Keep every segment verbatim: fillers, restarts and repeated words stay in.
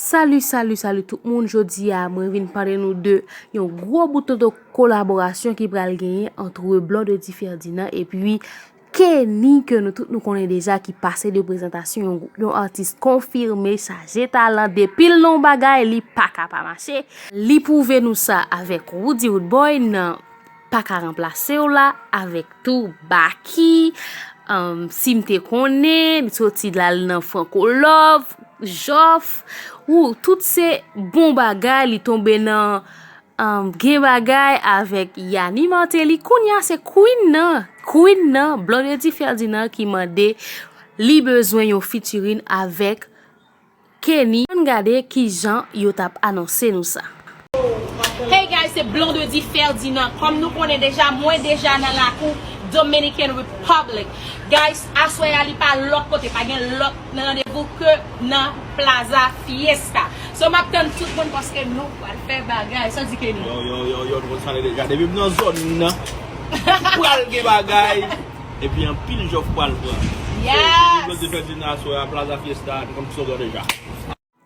Salut, salut, salut tout moun. Jodi a, mwen vin pale nou de yon gwo bout de kolaborasyon ki pral genyen ant Blondedy Ferdinand epi Kenny, ke nou tout nou konnen deja, ki pase de prezantasyon yon, yon atis konfime, chaje talan, depi l nan yon bagay, li pa ka pa mache. Li pwouve nou sa avèk Roody Roodboy nan Pa Ka Ranplase W la, avèk tou Baky, um, Si M Te Konnen, li soti la l nan Franco Love, Jòf, ou tout se bon bagay, li tonbe nan um, Gen Bagay avèk Yanni Martelly. Kounye a se Queen nan, Queen nan, Blondedy Ferdinand ki mande li bezwen yon featuring avèk Kenny. Ann gade kijan yo t ap anonse nou sa. Hey guys, se Blondedy Ferdinand. Kòm nou konnen deja, mwen deja nan lakou Dominican Republic. Guys, aswè a li pa lòt kote, pa gen lòt nan randevou ke nan Plaza Fiesta. So m ap tann tout moun paske nou pral fè bagay. Sa di Kenny? Yo, yo, yo, yo, nou konn sa deja. Depi m nan zòn nan, pral gen bagay. Epi anpil jòf pral pran. Yes! Blondedy Ferdinand aswè a Plaza Fiesta, nou konn slogan deja.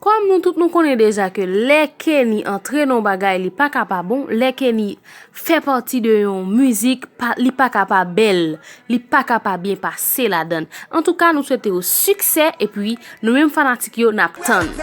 Kòm nou tout nou konnen deja ke lè Kenny antre nan yon bagay, li pa ka pa bon, lè Kenny fè pati de yon mizik, li pa ka pa bèl, li pa ka pa byen pase ladan l. Antouka, nou swete yo siksè, epi nou menm fanatik yo, n ap tann.